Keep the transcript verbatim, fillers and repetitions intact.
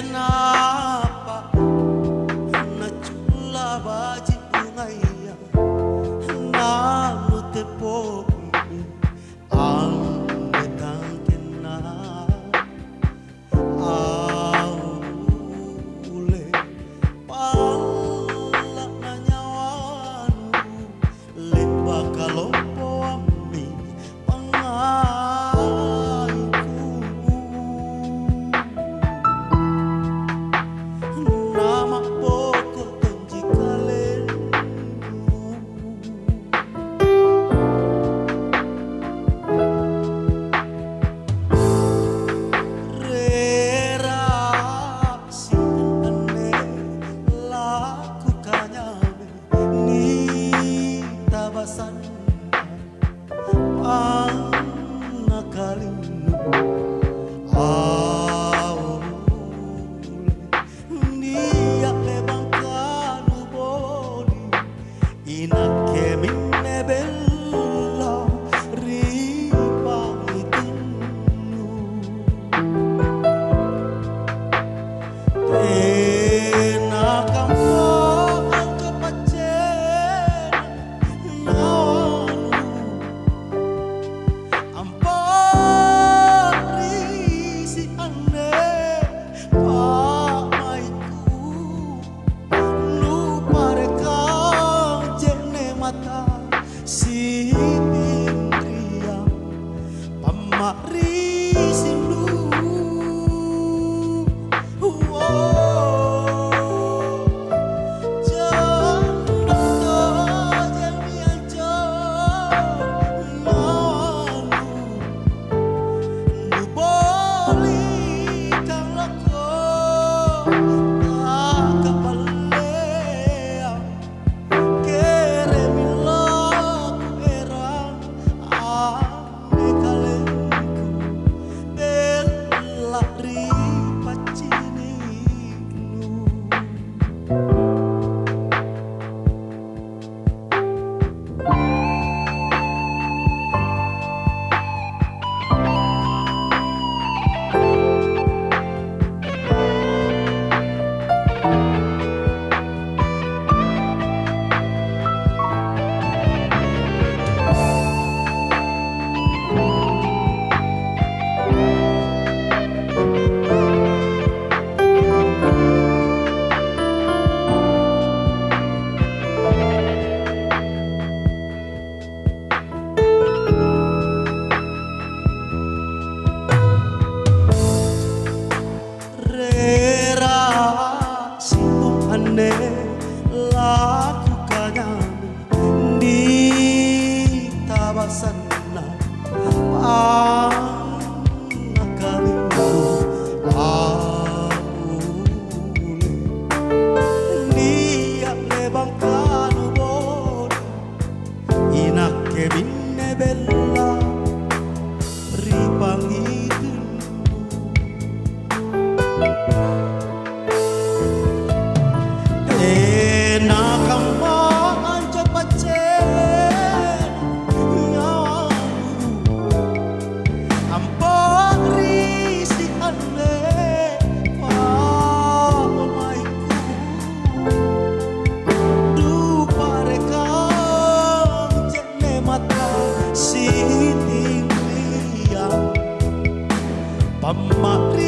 Enapa nacculla baji' bungaya, nanu teppo'mi anne tangkenna. Aule palla'na nyawanu, le'baka lompoammi pangngaiku. Nama'boko tonji kalennu. Rera sitanne laku kanyame nitabasanna pangngakalinnu. Aule nia' lebang kanuboli. Inakke minne bella ri pangngitunnu. Tena kamma anjo paccena nyawalu. Amparisi anne pa'maikku, nuparekang je'ne' mata sitinriang pamma'risi'nu. Janda tojemmi anjo nyawalu, nuboli' kalloko takapalleang. Keremi laku erang anne kalengku, bella ri paccini'nu. Rera simbung anne laku kanyame nitabasanna pangngakalinnu. Aule nia' lebang kanuboli. Inakke minne bella ri pangngitunnu. Tena kamma anjo paccena nyawalu. Amparisi anne pa'maikku, nuparekang je'ne' mata sitinriang pammari